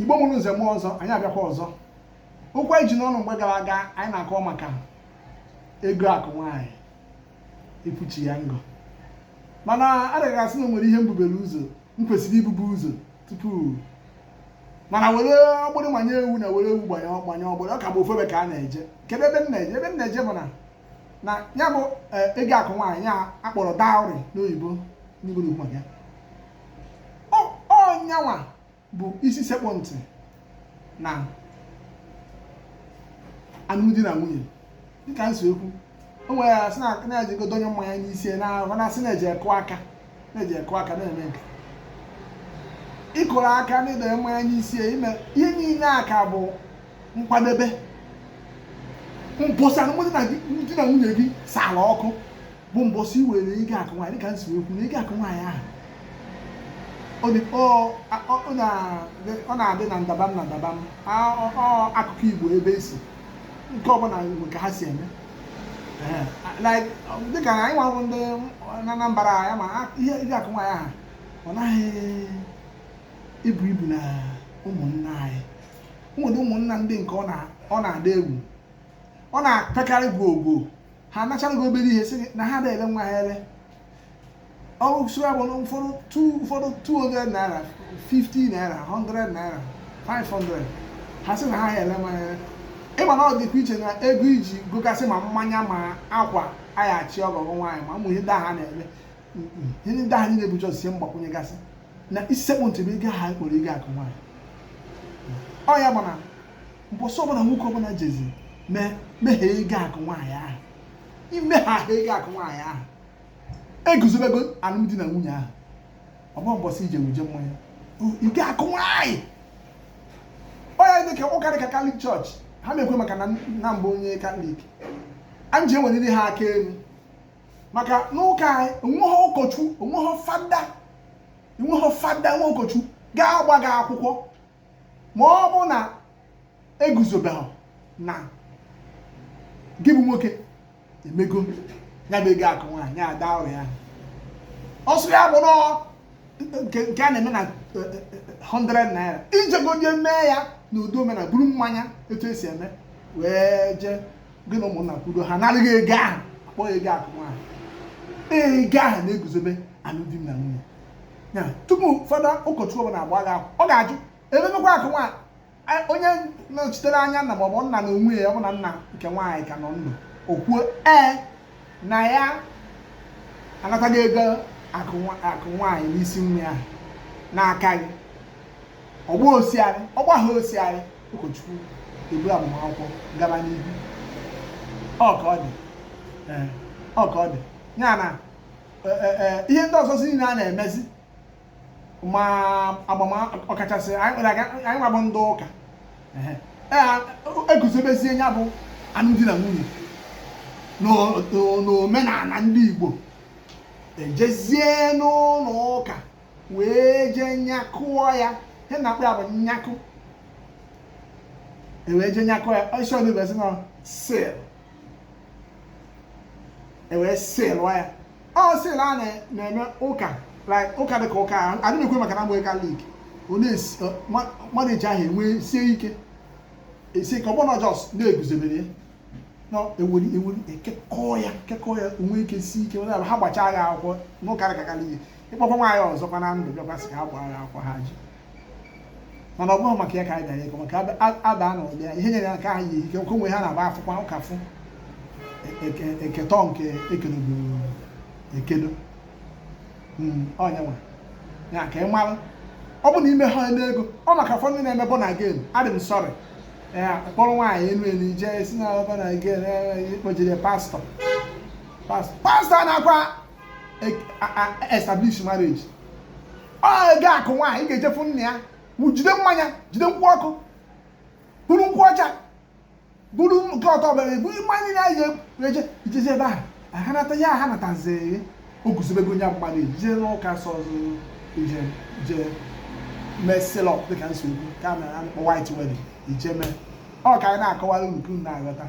Igbo mụrụ nze mụọ ọzọ, anyị abịakwa ọzọ. Okwu anyị ji n'ọnụ mgbe gara aga, anyị na-akọ maka ego akụ nwaanyị ekwuchi ya ngọ, mana adịghị asị na o nwere ihe m bubere ụzọ m kwesịrị ibube ụzọ tupu, mana were ọgbụrụ manye ewu na were ewu gbanye gbanye ọgbụrụ, ọ ka bụ ofu ebe ka a na-eje. Kedu ebe m na-eje? Ebe m na-eje bụ na ya bụ ego akụ nwaanyị ya akpọrọ dowry n'oyibo, n'Igbo na-ekwu maka ya. Ọ nyanwa bụ isi sekpụ ntị na alụmdi na nwunye. Dịka m si ekwu, o nwere ya sị na na-ejigo donye mmanya n'isi na na-asị na-eji ekụ aka, na-eji ekụ aka na-eme nke ịkụrụ aka na ịdonye mmanya n'isi ya, ime ihe niile a ka bụ nkwadebe mbọsị alụmdi na di na nwunye gị sara ọkụ, bụ mbọsị i were ego akụ nwaanyị. Dịka m si ekwu, na ego akụ nwaanyị ahụ ọ na-adị na ndabam na ndabam. Akụkọ Igbo ebe esi nke ọbụla nwe ka ha si eme. Like dịka anyị nwa bụ ndị na Anambra ya, ma ihe ego akụ nwaanyị ahụ ọ naghị ibu ibu na ụmụnna anyị nwere ụmụnna ndị nke ọ na-adị egwu, ọ na-apekarị gwogwo. Ha anachara gị obere ihe, sị gị na ha na-ele nwa ha ele. Ọrụ sụra bụ ụfọdụ ụfọdụ 200 naira, 50 naira, 100 naira, 500, ha sị na ha ele nwa ha ele. Ịma na ọ dịkwa iche na ego iji gogasị ma mmanya ma akwa aghachi ọgọgọ nwaanyị ma ụmụ ihe ndị ahụ a na-eme, ihe ndị ahụ niile bụ just ihe mgbakwunye gasị na isi sekpụ ntị bụ ego ahụ kpọrọ ego akụ nwaanyị. Ọ ya bụ na mbọsị ọbụla nwoke ọbụla jezi meghee ego akụ nwaanyị ahụ, imeghe ahụ ego akụ nwaanyị ahụ, eguzobego alụmdi na nwunye ahụ. Ọ bụghị mbọsị ije wuje mmanya ego akụ nwaanyị. Ọ ya dịka ụka dịka Catholic Church ha mekwe, maka na mbụ onye Katọlik anyị ji eweliri ha aka elu, maka n'ụka anyị onweghị ụkọchukwu, onweghị fada, enweghị fada, enweghị ụkọchukwu ga-agba gị akwụkwọ ma ọ bụ na eguzobeghị na gị bụ nwoke emego ya bụ ego akụ nwaanyị ya ada ọrịa ahụ. Ọsọ ya bụ nọọ nke a na-eme na 100 naira ijegodie mee ya n'udo omenala, buru mmanya etu esi eme wee jee gị na ụmụnna kwudo, ha narịghị ego ahụ akpọ ego akụ nwaanyị. Ego ahụ na-eguzobe alụmdi na nwunye ya. Tupu fada, ụkọchukwu ọbụla agba gị akwụkwọ, ọ ga-ajụ ememekwa akụ nwaanyị. Onye nọchitere anya nna maọbụ nna na onwe ya, ọ bụ na nna nke nwaanyị ka nọ ndụ, o kwuo ee na ya anataghị ego akụ nwaanyị n'isi nwa ahụ n'aka gị, ọgba osiarị, ọgba ha osiarị, ụkọchukwu ebu agbamakwụkwọ gaba n'ihu. Ọ ka ọ dị, ee, ọ ka ọ dị ya na ihe ndị ọzọ niile a na-emezi ma agbam ọkachasị anyị nwa bụ ndị ụka eguzobezie ya bụ alụmdi na nwunye n'omenala ndị Igbo, ejezie n'ụlọ ụka wee jee nyakụọ ya. Ihe na-akpọ ya bụ nyakụ, ewee jee nyakụọ ya isi ọdụ bụ na seal, ewee sealụọ ya. Ọ seal a na-eme ụka, like ụka dịka ụka adịghị ekwe maka na mgbe Katọlik marriage ahụ enwe sie ike, esi ka ọ bụrụ na just na-eguzobere ya na eweri eweri ekekọọ ya, kekọọ ya, onwe ike sie ike. Ha gbachaa ya akwụkwọ n'ụka dịka Katọlik, ịkpọkwa nwaanyị ọzọkwa na ndụ bịakwa sị ka ha gbaa ya akwụkwọ, ha ji. Mana ọ bụghị maka ya ka anyị bịara ịkọ maka ada na ụdị ya. Ihe nyere ya nke ahụ yi ike nke onwe ha na-agba akwụkwọ ụka fụ eketọ nke ekedoburu ekedo onye nwe ya ka ị mara. Ọ bụ na ime ha n'ego ọ maka ụfọdụ ndị na-eme born again, adị m sorry, ee, kpọrọ nwaanyị elu elu jee si na born again, kpojere pastọ. Pastọ na-akwa establish marriage, ọ ego akụ nwaanyị. Ị ga-ejefu nna ya, jide mmanya, jide nkwụ ọkụ, buru nkwụ ọcha, buru nke ọtọ bere, buru mmanya niile anyị eje ijezi ebe ahụ ha nata ya, ha natazi o guzobego nya mmadụ ejije n'ụka sọzụ ije je mee seal up dịka nsogbu ka a na-akpọ white wedding ije mee. Ọ ka anyị na-akọwara unu ka unu na-aghọta.